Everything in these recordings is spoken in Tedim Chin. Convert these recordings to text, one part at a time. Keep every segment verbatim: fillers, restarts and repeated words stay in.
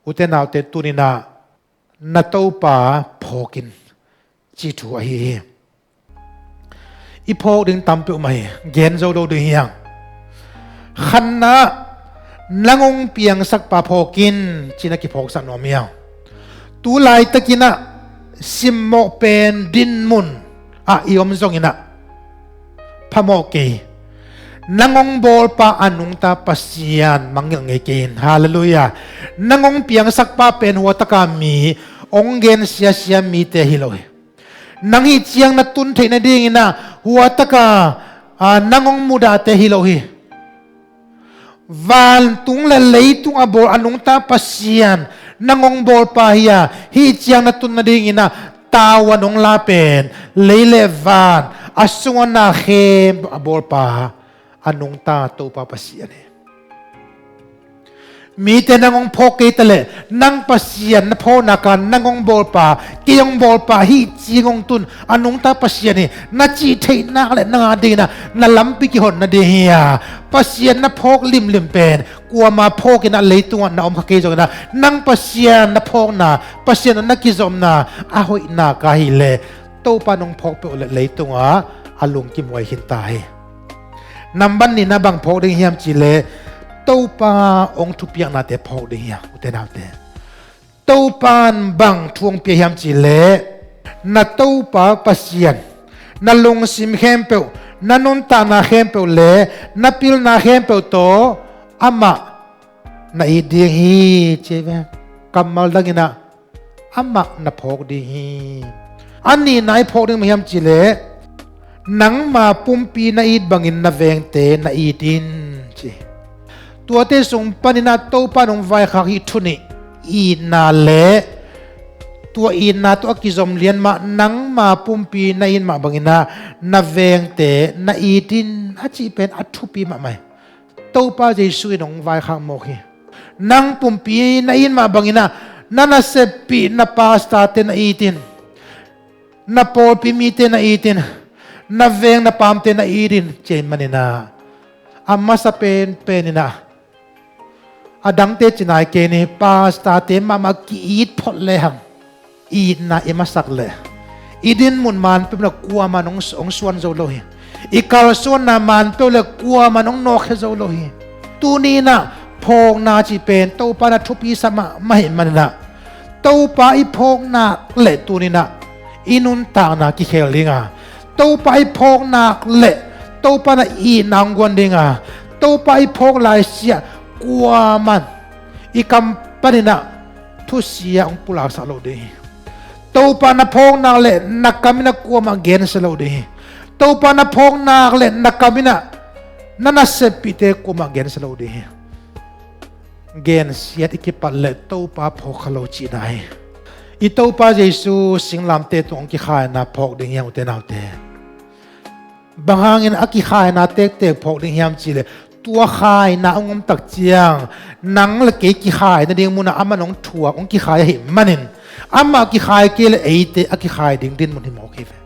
Ute naute, tuninah na Topa phawk in, ci thu ahi hi. I phawk ding tampi um ahi, gen zo lo ding hiang. Khatnah, nang hong piangsakpa phawk in, ci-in a kiphawksak nuam hiang. Tu laitakinah simmawh pen dinmun ah i om zonginah phamawh kei. Nang hong bawlpa a nungta Pasian mangngilh ngei kei in. Halleluiah. Nang hong piangsakpa pen huataka mi, hong gen siasia mite hi lo hi. Nang hih ciang na tun theih nadinginah huataka, a, nang hong mudahte hi lo hi. Vantung le leitung a bawl a nungta Pasian nang hong bawlpa hi-a, hih ciang na tun nadinginah tavuan hong la pen lei le van a sungah na khempeuh a bawlpa a nungta Topa Pasian hi. Mite nang hong phawk kei taleh nang Pasian na phawknaka nang hong bawlpa, kei hong bawlpa, hih ciang hong tun a nungta Pasian hi, na cih theih nak le nang a dinginah na lampi kihon nading hi-a, Pasian na phawk limlim pen kuama phawkinah leitungah na om kha kei zonginah nang Pasian na phawkna, Pasian na kizopna a hoihna ka hileh Topa nong phawk peuh le leitungah a lungkim huai khin ta hi. Nambat nihna bang phawk ding hiam cihleh Topa hong thupiaknate phawk ding hiam, ute naute? Topa in bang thu hong pia hiam cihleh na Topa Pasian na lungsim khempeuh, na nuntakna khempeuh le na pilna khempeuh tawh amah na it ding hi, ci ve. Kammal danginah amah na phawk ding hi. A nihna i phawk ding mah hiam cihleh nangma pumpi na it bangin na vengte na it in, ci. Tuate sung paninah Topa nong vaikhak hih thu nih, itna le tua itna tawh a kizom lian mah nangma pumpi na it mah banginah na vengte na it in a cih pen a thupi mahmah hi. Topa Jesu in hong vaikhak mawk hi. Nang pumpi na it mah banginah na naseppih na pastorte na it in, na pawlpi mite na it in, na veng na paamte na it in, ci ahih maninah a masa penpeninah a dangte ci nai kei ni, pastorte mahmah ki-it phot lehang itna i masak leh i dinmun manpeuh le kuaman hong, hong suan zo lo hi. I kalsuanna manpeuh le kuaman hong nawkkhia zo lo hi. Tuninah phawkna cih pen Topa na thupi sa mahmah ahih maninah Topa i phawknak le tuninah i nuntakna kikhel dinga, Topa i phawknak le Topa na itna hong guan dinga, Topa i phawk laisiah kuaman i kam paninah thusia hong pulaksak lo ding hi. Topa na phawknak le na kaminah kuamah gensia lo ding hi. Topa na phawknak le na kaminah na naseppihte kuamah gensia lo ding hi. Gensiat i kipat le Topa phawk kha lo cihna hi. I Topa Jesu singlamteh tung hong kikhaina phawk ding hiam, ute naute? Bang hangin a kikhaina tektek phawk ding hiam cihleh tua khaina hong om tak ciang nang le kei kikhaina ding munah amah hong thuak, hong kikhai ahih manin amah kikhai kei le eite a kikhai ding dinmun hi mawk hi ve.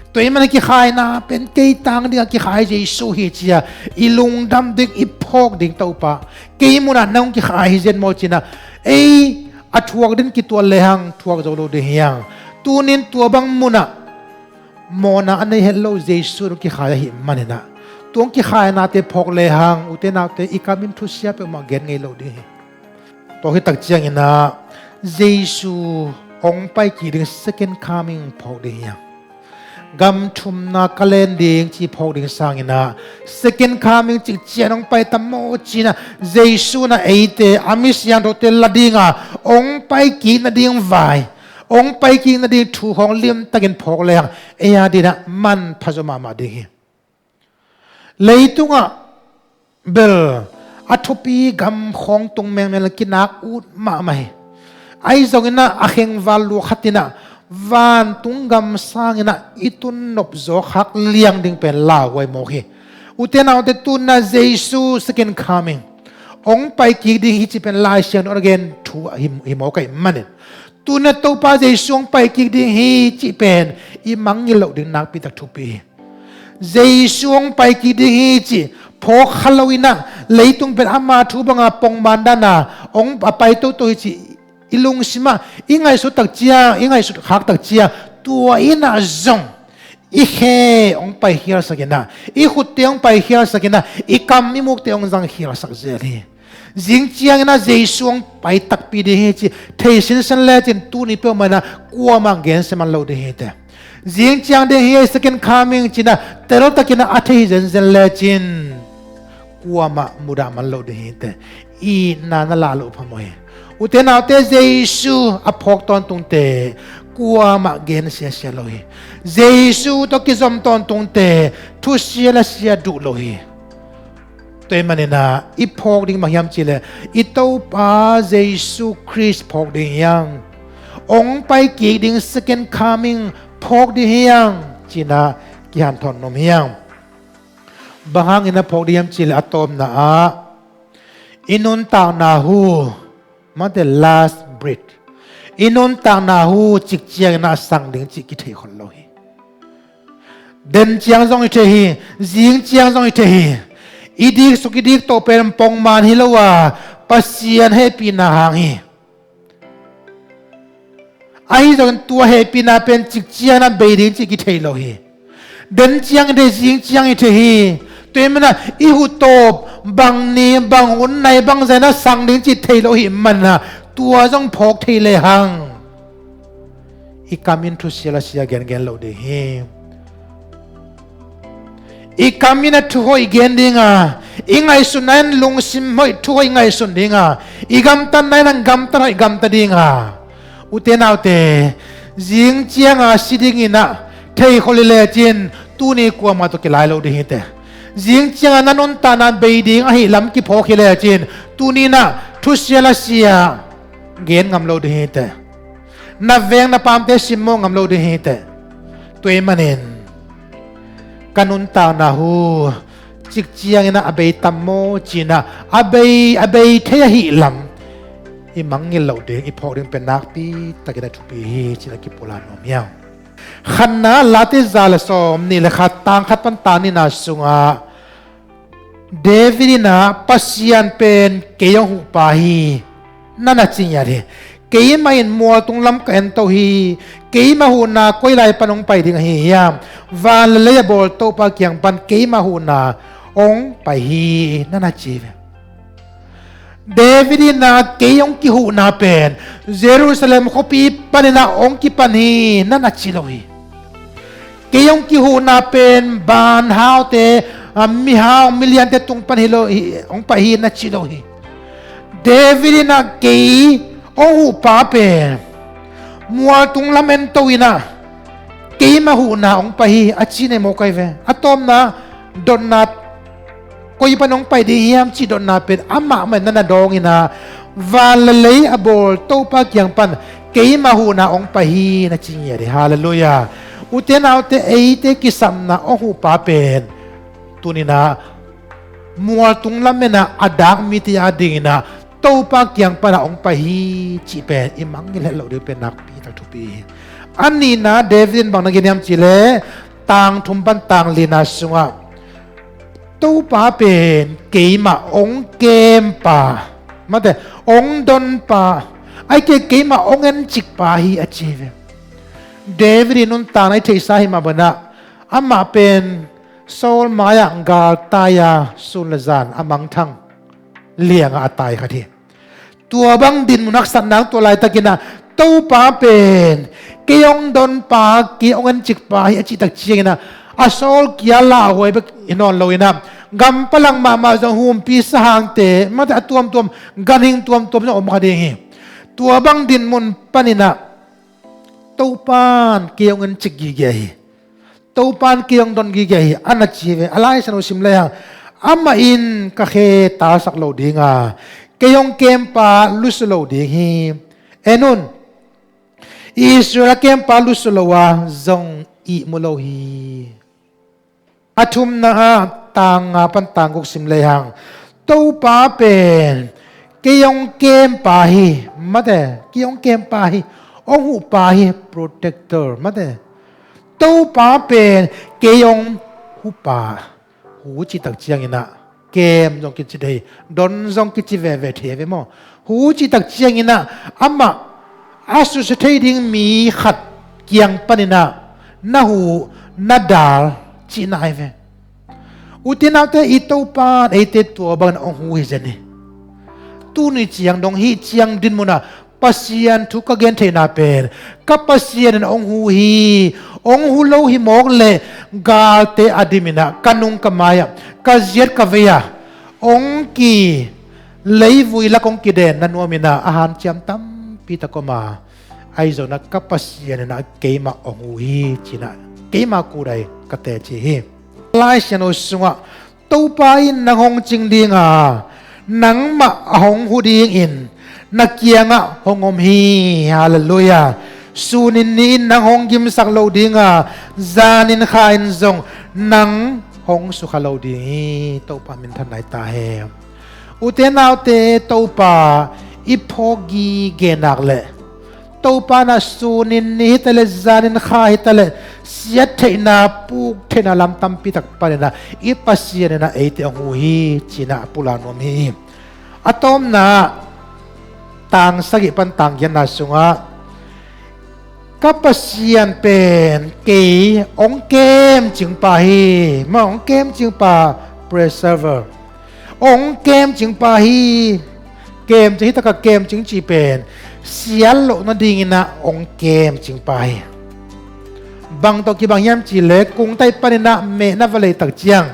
Tua ahih manin kikhaina pen kei tang ding a kikhai Jesu hi ci-a i lungdam ding, i phawk ding Topa, kei munah nang hong kikhai hi zen maw cinah ei a thuak ding kituat lehang thuak zo lo ding hiang. Tunin tua bang munah mawhna a nei het lo Jesu in hong kikhai ahih maninah tua hong kikhainate phawk lehang, ute naute, i kamin thusia peuhmah gen ngei lo ding hi. Tua hi tak cianginah Jesu hong paikik ding second coming phawk ding hiang. Gam thumna ka len ding ci phawk ding sanginah second coming cih cian hong pai ta maw cinah Jesu na eite a mi siangthote la dinga hong paikik nading vai, hong paikik nading thu hong limtakin phawk lehang ei a dinah manpha zaw mahmah ding hi. Leitungah bel a thupi gam khawng tung mengmeng le kinak ut mahmah hi. Ahi zonginah a khengval lua khatinah vantung gam sanginah i tun nopzaw khak liang ding pen lauhuai mawk hi. Ute naute, tunah Jesu second coming hong paikik ding hi cih pen Lai Siangtho a gen thu hi, hi mawk ahih manin tunah Topa Jesu hong paikik ding hi cih pen i mangngilh loh ding nakpitak thupi hi. Jesu hong paikik ding hi cih phawk kha loinah leitung pen ama thu banga pongman dana hong a pai toto hi cih I lungsim ah i ngaihsut tak ciang, i ngaihsut khak tak ciang, tua in ah zong i khe hong paikhialsak in ah, i khutte hong paikhialsak in ah, i kam i mukte hong zangkhialsak zel hi. Zing ciangin ah Jesu hong pai takpi ding hi cih thei sinsen lecin tuni peuhmah in ah kuamah gensia man lo ding hi teh. Zing ciang ding hi, second coming ci-in ah teltakin ah a thei zenzen lecin kuamah mudah man lo ding hi teh. Itna na lah loh phamawh hi. Ute naute, Jesu a phawk tawntungte kuamah gensiasia lo hi. Jesu tawh kizom tawntungte thusia lasia duh lo hi. Tua ahih manin ah i phawk ding bang hiam cih leh i Topa Jesu Khrist phawk ding hi hang. Hong paikik ding, second coming phawk ding hi hang ci-in ah kihanthawn nuam hi hang. Bang hangin a phawk ding hiam cih leh a tawpna ah i nuntakna hu, mate, last breath, i nuntakna hu cik ciangin ah sang ding cih kithei khol lo hi. Den ciang zong i thei hi, zing ciang zong i thei hi. I diksuk i dikto pen pongman hi lo a, Pasian hehpihna hang hi. Ahi zongin tua hehpihna pen cik ciangin ah bei ding cih kithei lo hi. Den ciang i thei, zing ciang i thei hi. Tua ahih manin ah i huh tawp bang ni, bang hun, nai bangzah in ah sang ding cih thei lo ahih manin ah tua zong phawk thei lehang i kam in thusia lasia gengen lo ding hi. I kam in ah thu hoih gen ding a, i ngaihsutna in lungsim hoih, thu hoih ngaihsun ding a, i gamtatna in ah gamtat hoih gamta ding a. Ute naute, zing ciang a si dingin ah thei khol hi lecin tuni kuamah tawh kilai lo ding hi teh. Zing ciang a na nuntakna bei ding ahih lam kiphawk hi lecin tuni in ah thusia lasia gen ngam lo ding hi teh. Na veng na paamte simmawh ngam lo ding hi teh. Tua ahih manin ka nuntakna hu cik ciangin ah a bei tam maw ci-in ah a bei, a bei thei ahih lam i mangngilh loh ding, i phawk ding pen nakpi takin a thupi hi ci-in ah kipulak nuam hi hang. Khatna, Late za le sawmnih le khat, tang khat pan tang nihna sungah David in ah Pasian pen kei hong huhpa hi, na na ci ngiat hi. Keimah in mualtung lam ka ento hi. Keimah huhna koi lai pan hong pai ding ahi hiam? Van le lei a bawl Topa kiang pan keimah huhna hong pai hi, na na ci ve. David in ah kei hong kihuhna pen Jerusalem khuapi panin ah hong kipan hi, na na ci lo hi. Kei hong kihuhna pen banhaute, a, mihau miliante tung pan hi lo hi, hong pai hi, na ci lo hi. David in ah kei hong huhpa pen mualtung lam ento in ah keimah huhna hong pai hi, a ci nei mawk ahi ve. A tawpna, dotna koi pan hong pai ding hiam cih dotna pen amah mah in na na dawng in ah, van le lei a bawl Topa kiang pan keimah huhna hong pai hi, na ci ngiat hi. Halleluiah. Ute naute, eite kisapna hong huhpa pen tuni in ah mualtung lam en ah a dak mite a dingin ah Topa kiang pan ah hong pai hi cih pen i mangngilh het loh ding pen nakpi tak thupi hi. A nihna, David in bang na gen hiam cih leh tang thum pan tang lina sungah Topa pen keimah hong kempa, mate, hong donpa, ahih kei leh keimah hong encikpa hi, a ci ve. David in nuntakna i theihsa hi mah bangin ah amah pen Saul mai-ah galtai-a sun le zan a mangthang liangah a tai khat hi. Tua bang dinmun haksatna hang tua laitakin ah Topa pen kei hong donpa, kei hong encikpa hi, a cih tak ciangin ah a Saul kia lauhuai bek hi nawn loin ah gam palak mahmah zong humpisa hangte, mate, a tuamtuam, ganhing tuamtuam zong om kha ding hi. Tua bang dinmun panin ah Topa in kei hong encik gige hi. Topa in kei hong don gige hi, a na ci ve. A Lai Siangtho sim lehang, amah in ka khe talsak lo ding a, kei hong kempa lusu lo ding hi. En un, Israel a kempa lusu lo a zong ihmu lo hi. A thumna ah tang nga pan tang guk sim lehang, Topa pen kei hong kempa hi, mate, kei hong kempa hi, hong huhpa hi, protector, mate. Topa pen kei hong huhpa. Hu cih tak ciangin ah kem zong kici thei, don zong kici veve thei ve maw. Hu cih tak ciangin ah amah a susia thei ding mi khat kiang panin ah na huh, na dal cihna ahi ve. Ute naute, i Topa in eite tua bangin hong huh hi zen hi. Tuni ciang dong hih ciang dinmun ah Pasian thu ka gen theihna pen, ka Pasian in hong huh hi. Hong huh lo hi mawk leh galte a dimin ah ka nung ka mai-ah, ka ziat ka vei-ah hong ki, leivui lak hong kiden na nuamin ah a hanciam tampi tak om a, ahi zongin ah ka Pasian in ah keimah hong huh hi ci-in ah keima kudai ka teci hi. Lai Siangtho sungah Topa in nang hong cing ding a, nangmah a hong huh dingin na kiangah hong om hi. Halleluiah. Sunin ni-in nang hong gimsak lo ding a, zanin kha-in zong nang hong sukha lo ding hi. Topa minthanna hi ta hen. Ute naute, Topa i phawk gige nak leh, Topa in ah sunin ni hi ta leh, zanin kha hi ta leh, siat theihna, puk theihna lam tampi tak panin ah i Pasian in ah eite hong huh hi ci-in ah pulak nuam hi. A tawpna, tang sagih pan tang giatna sungah, ka Pasian pen kei hong kemcing pa hi. Maw, hong kemcing pa, preserver. Hong kemcing pa hi. Kemcing, hih takah kemcing cih pen siat loh nadingin ah hong kemcing pa hi. Bang tawh kibang hiam cih leh, kungtai panin ah meh na va lei tak ciang,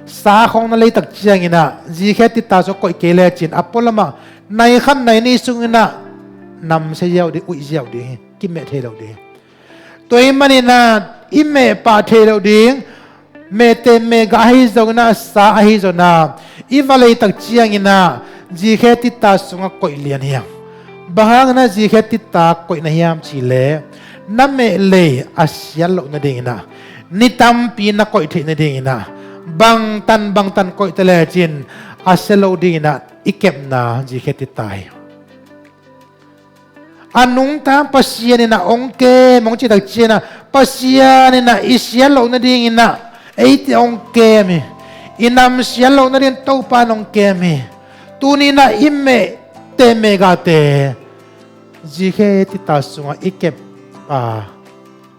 sa khawng na lei tak ciangin ah, zikhe titta sungah koih kei lecin a pualamah nai khat nai nih sungin ah namsia ziau ding, uih ziau ding hi, kimeh thei lo ding hi. Tua ahih manin ah i meh pah thei lo ding, meh teh meh gah ahi zongin ah, sa ahi zongin ah, i va lei tak ciangin ah zikhe titta sungah koih lian hi hang. Bang hangin ah zikhe titta koih na hiam cih leh, na meh lei a siat loh nadingin ah, ni tampi na koih theih nadingin ah, bangtan bangtan koih ta lecin a sia lo dingin ah i kepna zikhe titta hi. A nungta Pasian in ah hong kem, hong cih tak ciangin ah, Pasian in ah i siat loh nadingin ah eite hong kem hi. I nam siat loh nadingin Topa in hong kem hi. Tuni-in ah i meh teh meh gahte zikhe titta sungah i kep a,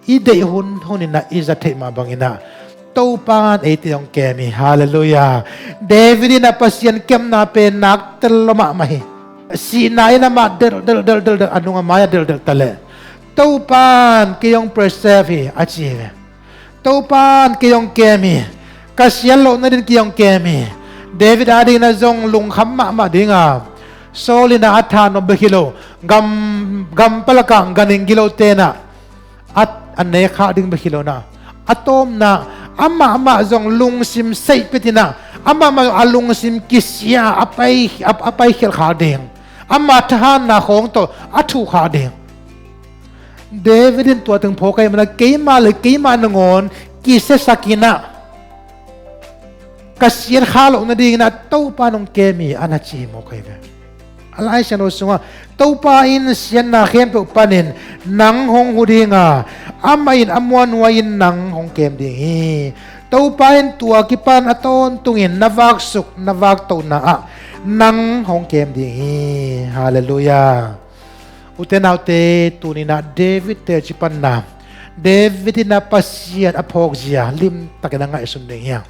i deih hunhun in ah i za theih mah bangin ah Topa in eite hong kem hi. Halleluiah. David in ah Pasian kepna pen nak tel lo mahmah hi. Sihna in amah delh delh delh delh delh, a nung a mai-ah delh delh ta leh, Topa in kei hong preserve hi, a ci hi ve. Topa in kei hong kem hi. Ka siat loh nadingin kei hong kem hi. David adingin ah zong lungkham mahmah ding a, Saul in ah a tha nop bek hi lo, gam, gam palakah ganhing gilote in ah a, a nek khak ding bek hi lo-in ah, a tawpna, amah mah zong lungsim seihpet in ah, amah mah zong a lungsim kisia, a pai, a, a paikhialh khak ding, ama thahatna khawng tawh a thuh khak ding. David in tua teng phawk ahih manin ah, keimah le keimah nangawn kisiasak in ah, ka siat kha loh nadingin ah Topa in hong kem hi, a na ci hi mawk ahi ve. A Lai Siangtho sungah, Topa in siatna khempeuh panin nang hong huh ding a, amah in a muanhuai-in nang hong kem ding hi. Topa in tua kipan a tawntungin na vaksuk, na vaktohna ah nang hong kem ding hi. Halleluiah. Ute naute, tuni-in ah David teci panna, David in ah Pasian a phawkzia limtakin a ngaihsun ding hi hang.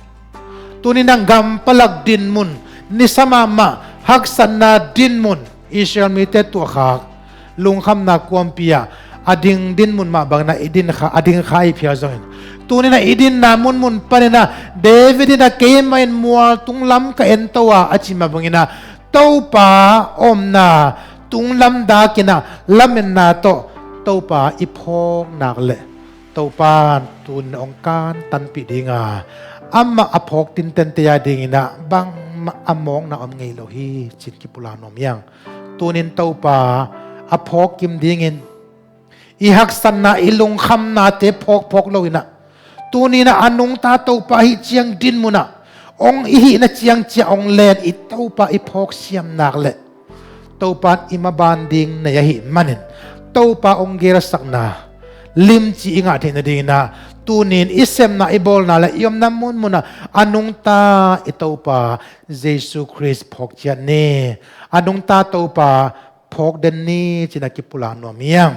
Tuni-in ah gam palak dinmun, nisa mahmah haksatna dinmun, Israel mite tuahkhak, lungkhamna kuampi ah a ding dinmun mah bangin ah i din kha, a ding kha i phial zongin, tuni-in ah i dinna munmun panin ah David in ah, keimah in mualtung lam ka ento a, a cih mah bangin ah, Topa omna tunglam dakin ah lametna tawh Topa i phawk nak leh, Topa in tuni-in hong kantanpih ding a, amah a phawk tintente a dingin ah bangmah a mawkna om ngei lo hi, ci-in kipulak nuam hi hang. Tuni-in Topa a phawk kim dingin, i haksatna, i lungkhamnate phawkphawk lo-in ah, tuni-in ah a nungta Topa ahih ciang dinmun ah hong i hihna ciang ciah hong len i Topa i phawk siam nak leh, Topa in i maban ding nei ahih manin, Topa hong gelsakna limci i ngah theih nadingin ah, tuni-in i sepna, i bawlna le i omna munmun ah a nungta i Topa Jesu Khrist phawk ciat ni. A nungta Topa phawk den ni ci-in a kipulak nuam hi hang.